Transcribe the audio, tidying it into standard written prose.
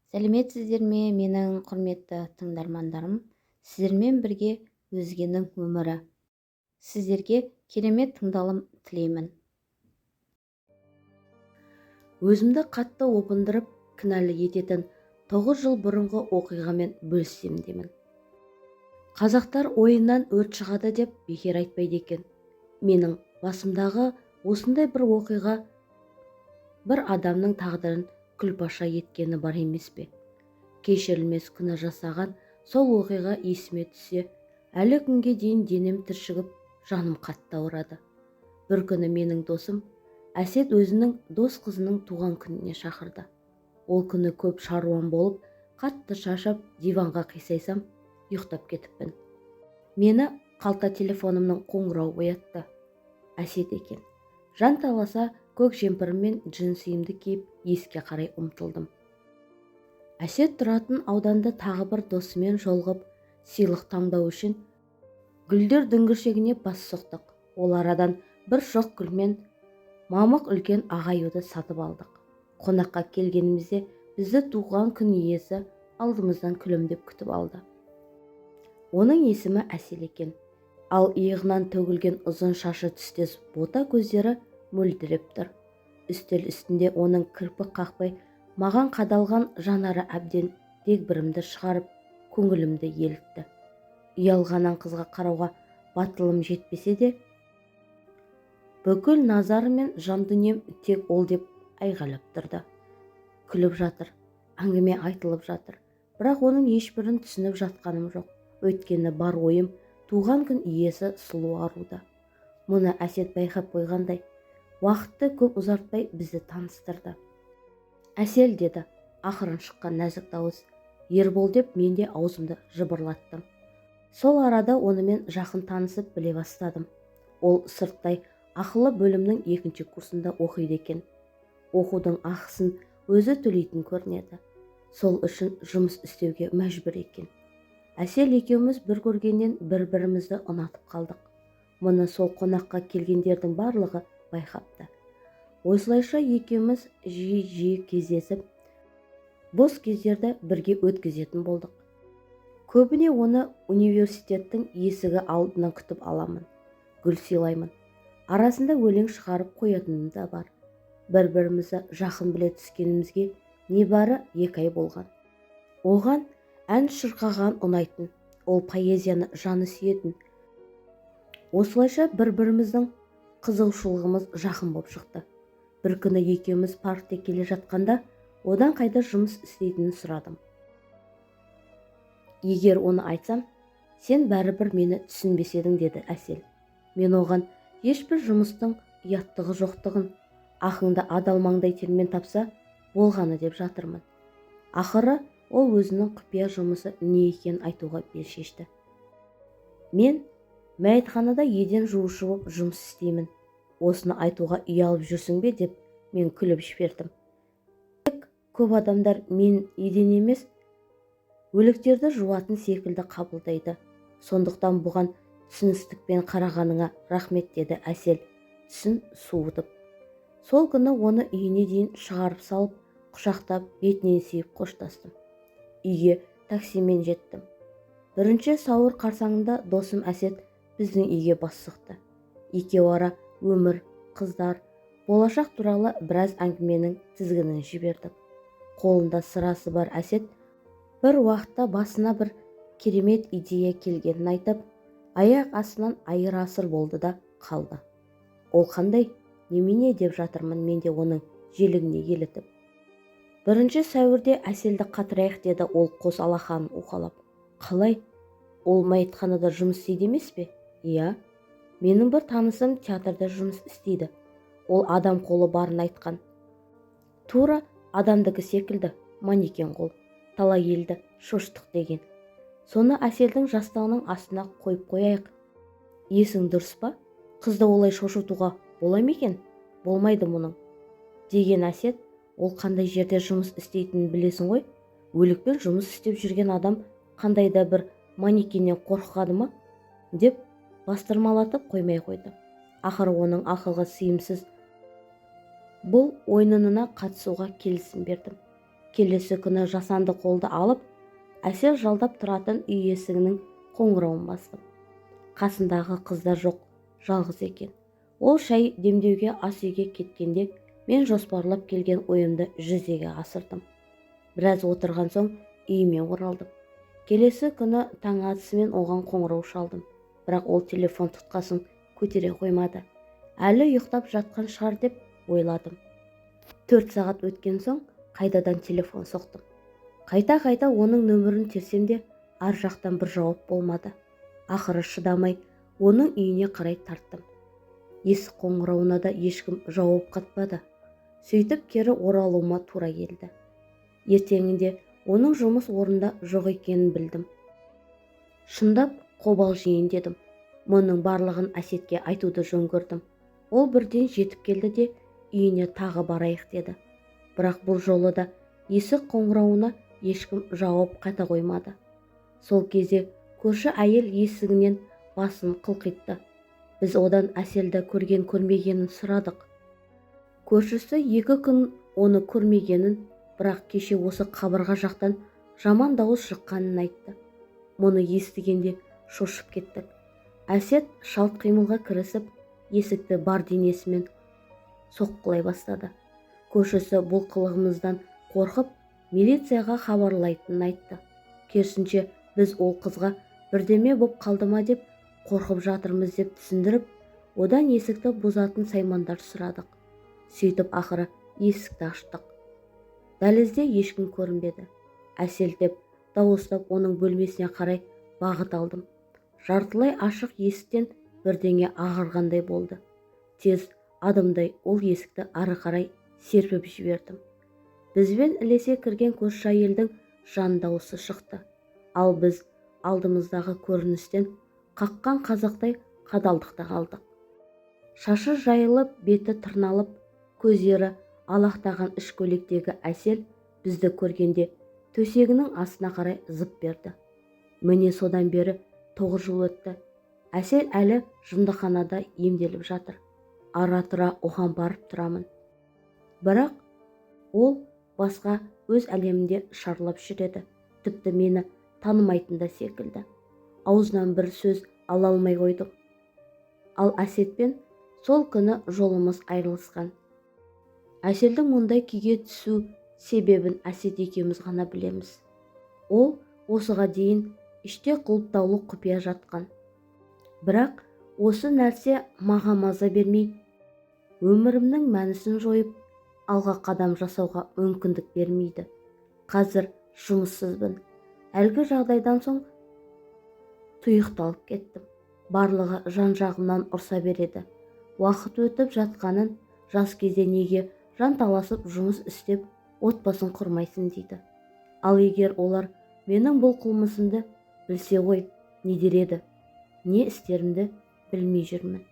Сәлеметсіздер ме, менің құрметті тыңдармандарым! Сіздермен бірге Өзгенің өмірі. Сіздерге керемет тыңдалым тілеймін. Өзімді қатты опындырып, кінәлі ететін 9 жыл бұрынғы оқиғамен бөліссем деймін. Қазақтар ойыннан өрт шығады деп бекер айтпайды екен. Менің басымдағы осындай бір оқиға бір адамның тағдырын күлпаша еткені бар емес пе? Кешірілмес күнә жасаған сол оқиға есіме түссе, әлі күнге дейін денем түршігіп, жаным қатты ауырады. Бір күні менің досым Әсет өзінің дос қызының туған күніне шақырды. Ол күні көп шаруам болып, қатты шаршап, диванға қисайсам, ұйықтап кетіппін. Мені қалта телефонымның қоңырауы оятты. Әсет екен. Жанталаса көк жемпірім мен джинсиімді киіп, есікке қарай ұмтылдым. Әсет тұратын ауданда тағы бір досымен жолығып, сыйлық таңдау үшін гүлдер дүңгіршегіне бас сұқтық. Ол арадан бір шоқ гүл мен мамық үлкен ақ аюды сатып алдық. Қонаққа келгенімізде бізді туған күн иесі алдымыздан күлімдеп күтіп алды. Оның есімі Әсел екен. Ал иығынан төгілген ұзын шашы түстес бота көздері мөлдіреп тұр. Үстел үстінде оның кірпік қақпай маған қадалған жанары әбден дегбірімді шығарып, көңілімді елітті. Ұялғаннан қызға қарауға батылым жетпесе де, бүкіл назарым мен жан дүнием тек ол деп айғайлап тұрды. Күліп жатыр, әңгіме айтылып жатыр, бірақ оның ешбірін түсініп жатқаным жоқ. Өйткені бар ойым туған күн иесі сұлу аруда. Мұны Әсет байқап қойғандай, уақытты көп ұзартпай бізді таныстырды. «Әсел», – деді ақырын шыққан нәзік дауыс. «Ербол», – деп мен де аузымды жыбырлаттым. Сол арада онымен жақын танысып біле бастадым. Ол сырттай ақылы бөлімнің екінші курсында оқиды екен. Оқудың ақысын өзі төлейтін көрінеді. Сол үшін жұмыс істеуге мәжбүр екен. Әсел екеуміз бір көргеннен бір-бірімізді ұнатып қалдық. Мұны сол қонаққа келгендердің барлығы байқапты. Осылайша екеуміз жиі-жиі кездесіп, бос кездерді бірге өткізетін болдық. Көбіне оны университеттің есігі алдынан күтіп аламын, гүл сыйлаймын. Арасында өлең шығарып қоятыным да бар. Бір-бірімізді жақын біле түскенімізге небары 2 ай болған. Оған ән шырқаған ұнайтын. Ол поэзияны жаны сүйетін. Осылайша бір-біріміздің қызығушылығымыз жақын боп шықты. Бір күні екеуміз паркте келе жатқанда, одан қайда жұмыс істейтінін сұрадым. «Егер оны айтсам, сен бәрібір мені түсінбес едің», – деді Әсел. Мен оған ешбір жұмыстың ұяттығы жоқтығын, ақыңды адал маңдай термен тапса болғаны деп жатырмын. Ақыры ол өзінің құпия жұмысы не екенін айтуға бел шешті. «Мен мәйітханада еден жуушы боп жұмыс істеймін. Осыны айтуға ұялып жүрсің бе?» – деп мен күліп жібердім. Тек көп адамдар мен еден емес, өліктерді жуатын секілді қабылдайды. Сондықтан бұған түсіністікпен қарағаныңа рахмет, деді Әсел түсін суытып. Сол күні оны үйіне дейін шығарып салып, құшақтап, бетінен сүйіп қоштастым. Үйге таксимен жеттім. 1 сәуір қарсаңында досым Әсет біздің үйге бас сұқты. Екеуара өмір, қыздар, болашақ туралы біраз әңгіменің тізгінін жібердік. Қолында сырасы бар Әсет бір уақытта басына бір керемет идея келгенін айтып, аяқ астынан айыр асыр болды да қалды. «Ол қандай немене?» – деп жатырмын мен де оның желігіне елітіп. «1 сәуірде Әселді қатырайық», – деді ол қос алақанын уқалап. «Қалай? Ол мәйітханада жұмыс істейді емес пе?» «Иә. Менің бір танысым театрда жұмыс істейді. Ол адам қолы барын айтқан. Тура адамдікі секілді манекен қол. Талай елді шошыттық деген. Соны Әселдің жастығының астына қойып қояйық». «Есің дұрыс па? Қызды олай шошытуға бола ма екен?» «Болмайды мұның», – деген Әсет. «Ол қандай жерде жұмыс істейтінін білесің ғой. Өлікпен жұмыс істеп жүрген адам қандай да бір манекеннен қорқады ма?» – деп бастырмалатып қоймай қойды. Ақыры оның ақылға сыйымсыз бұл ойынына қатысуға келісім бердім. Келесі күні жасанды қолды алып, Әсел жалдап тұратын үй есігінің қоңырауын бастым. Қасындағы қыздар жоқ, жалғыз екен. Ол шай демдеуге ас үйге кеткенде мен жоспарлап келген ойымды жүзеге асырдым. Біраз отырған соң үйіме оралдым. Келесі күні таң атысымен оған қоңырау шалдым. Бірақ ол телефон тұтқасын көтере қоймады. Әлі ұйықтап жатқан шығар деп ойладым. 4 сағат өткен соң қайтадан телефон соқтым. Қайта-қайта оның нөмірін терсем де ар жақтан бір жауап болмады. Ақыры шыдамай оның үйіне қарай тарттым. Есік қоңырауына да ешкім жауап қатпады. Сөйтіп кері оралуыма тура келді. Ертеңінде оның жұмыс орнында жоқ екенін білдім. Шындап қобалжиын дедім. Мұның барлығын Әсетке айтуды жөн көрдім. Ол бірден жетіп келді де үйіне тағы барайық деді. Бірақ бұл жолы да есік қоңырауына ешкім жауап қата қоймады. Сол кезде көрші әйел есігінен басын қылқитты. Біз одан Әселді көрген көрмегенін сұрадық. Көршісі 2 күн оны көрмегенін, бірақ кеше осы қабырға жақтан жаман дауыс шыққанын айтты. Мұны естігенде шошып кеттік. Әсет шалт қимылға кірісіп, есікті бар денесімен соққылай бастады. Көршісі бұл қылығымыздан қорқып, милицияға хабарлайтынын айтты. Керісінше біз ол қызға бірдеме боп қалды ма деп қорқып жатырмыз деп түсіндіріп, одан есікті бұзатын саймандар сұрадық. Сөйтіп ақыры есікті аштық. Дәлізде ешкім көрінбеді. Әсел деп дауыстап оның бөлмесіне қарай бағыт алдым. Жартылай ашық есіктен бірдеңе ағарғандай болды. Тез адымдай ол есікті ары қарай серпіп жібердім. Бізбен ілесе кірген көрші әйелдің жан дауысы шықты. Ал біз алдымыздағы көріністен қаққан қазақтай қадалдықта қалдық. Шашы жайылып, беті тырналып, көздері алақтаған іш көйлектегі Әсел бізді көргенде төсегінің астына қарай зып берді. Міне содан бері 9 жыл өтті. Әсел әлі жындыханада емделіп жатыр. Ара-тұра оған барып тұрамын. Бірақ ол басқа өз әлемінде шарлап жүреді. Тіпті мені танымайтын да секілді. Аузынан бір сөз ала алмай қойдым. Ал Әсетпен сол күні жолымыз айырылысқан. Әселдің мұндай күйге түсу себебін Әсет екеуміз ғана білеміз. Ол осыға дейін іште құлыптаулы құпия жатқан. Бірақ осы нәрсе маған маза бермей, өмірімнің мәнісін жойып, алға қадам жасауға мүмкіндік бермейді. Қазір жұмыссызбын. Әлгі жағдайдан соң тұйықталып кеттім. Барлығы жан-жағымнан ұрса береді. Уақыт өтіп жатқанын, жас кезде неге жанталасып жұмыс істеп, отбасын құрмайсың дейді. Ал егер олар менің бұл қылмысымды білсе ғой, не дер еді? Не істерімді білмей жүрмін.